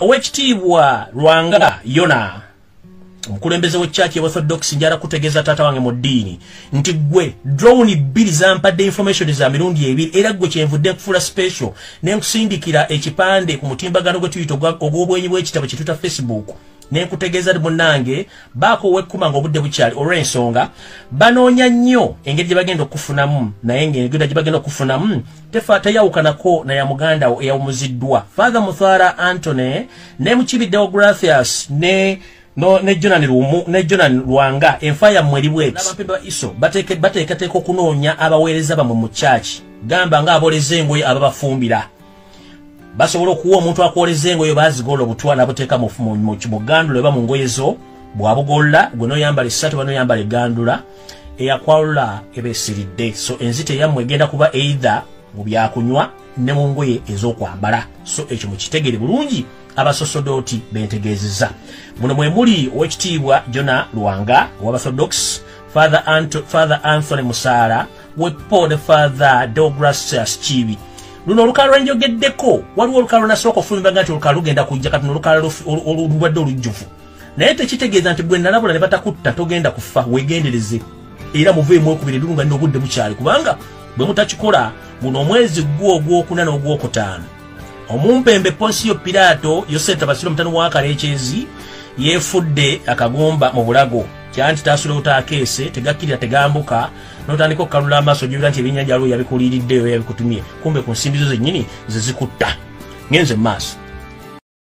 Owekitiibwa Lwanga Yona, omukulembeze w'ekyaki Orthodox, njala kutegeeza taata wange mu ddiini nti gwe drone 2 zampadde information za mirundi 2, era gwe kyenvudde nkufuula special ne nkusindikira ekipande ku mutimbagano gwe tuyita ogw'obwenyi bw'ekitabo kye tuyita Facebook, ne nkutegeeza nti munnange baako wekkuma ng'obudde bukyali, olw'ensonga banoonya nnyo engeri gye bagenda okufunamu, naye ng'engeri gye bagenda okufunamu teyawukanako na ya muganda wo eyawumuziddwa Father Muthara Anthony ne Mukibiddewo Gratias ne Jonan Lumu ne Jonan Lwanga. Enfa yammwe eri bweti. N'abampembe ba ISO bateekateeka okunoonya abaweereza bammwe mu kyaki, gamba ng'abooleza engoye ababafumbira. Basobola okuwa omuntu akwoleza engoye bazigola obutwa n'abuteeka mu gandula oba mu ngoye zo, bw'abugolla gwe n'oyambala essaati oba n'oyambala eggandula eyakwalula eba esiridde. So enzita eyammwe egenda kuba either mu byakunywa ne mu ngoye ez'okwambala. So ekyo mukitegere bulungi abasosodooti bentegeezezza. Muno mwe muli owekitiibwa Jona Lwanga ow'Aborthodox, Father Anthony Musaala wepo ne Father Deogratias Kiibi. Luno olukala lwenjogeddeko, waliwo olukala lwenasooka ofulumibwa nti olukala lugenda kujja, kati olukala olubadde olujjuvu, naye tekitegeeza nti gwe nalabula ne batakutta togenda kufa. Weegendereze era muveemu ekubiri endulu nga nina obudde bukyali, kubanga bwe mutakikola guno omwezi gwo ogwokuna n'ogwokutaano omumpembe Ponsiyo Piraato Yosefu Tabasiro mutano wa Kalekyezi yeefudde akagumba mu bulago, kyanti taasulewo taakeese, tegakkirira tegambuka, n'otandika okukalula amaaso ojjubira nti ebyennyanja waliwo yabikuliiriddeyo yabikutumye, kumbe ku nsimbi zo zennyini ze zikutta. Ngenze mu maaso.